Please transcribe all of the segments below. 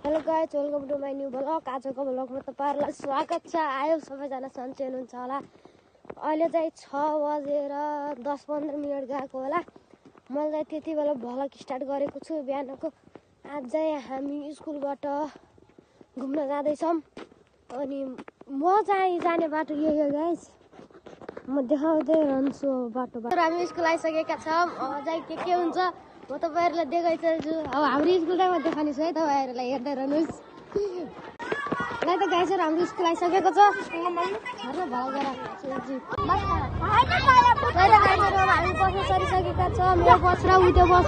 Hello guys, welcome to my new blog. आजको ब्लगमा तपाईहरुलाई स्वागत छ। आयो सबैजना सन्चै हुनुहुन्छ होला। अहिले चाहिँ 6:10-15 गएको होला। मैले त्यति बेला भ्लग स्टार्ट गरेको छु बिहानको। आज चाहिँ हामी स्कुलबाट घुम्न जाँदैछौँ अनि म चाहिँ जाने बाटो यही हो गाइस। म देखाउँदै रहन्छु बाटो। हामी स्कुल आइसकेका छौँ। अब चाहिँ के हुन्छ म तपाईहरुलाई देखाइदिन्छु। अब हाम्रो स्कुल चाहिँ म देखाउने छु है, तपाईहरुलाई हेर्दै रहनुस्। ल त गाइस, हाम्रो स्कुल आइसकेको छ। हामी बस्न सरिसकेका छौँ। म बस र उयो बस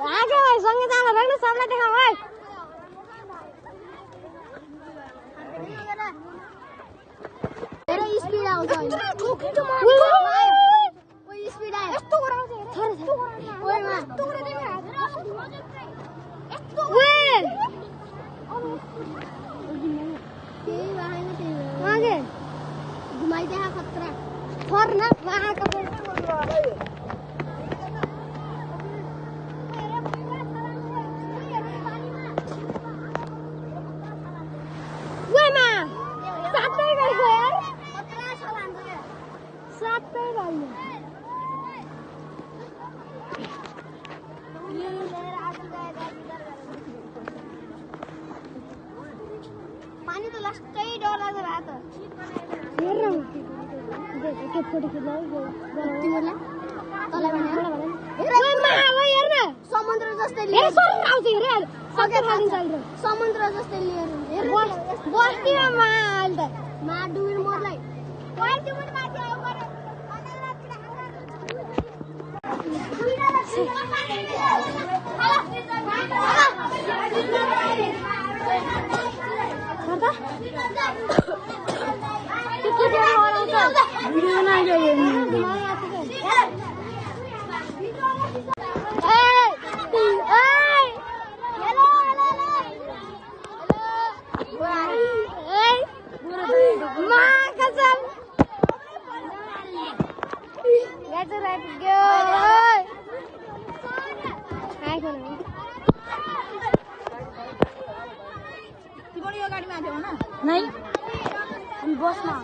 आगे भाई सँगै जान लाग्नु, सबलाई देखाऊ है। धेरै स्पिड आउँछ हैन। ओइ स्पिड आयो। यस्तो गराउँछ हेर। ओइ मा यस्तो गरे यस्तो ओइ केही भएन त्यही आगे घुमाइदे खतरा फर न वहाँ का पानी तो लास्टै डर लाग्छ भए त हेर न के फोटो खिच्दै तिमीले तलाई भने हेर मा ओइ हेर न समुद्र जस्तै लिएर सर आउँछ हेर सके खादिन चल्छ समुद्र जस्तै लिएर हेर बस्तीमा मा अहिले त मा डुबिन मर्लाई ओइ डुबिन माथि आउ गरे नहीं बस ना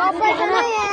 Apa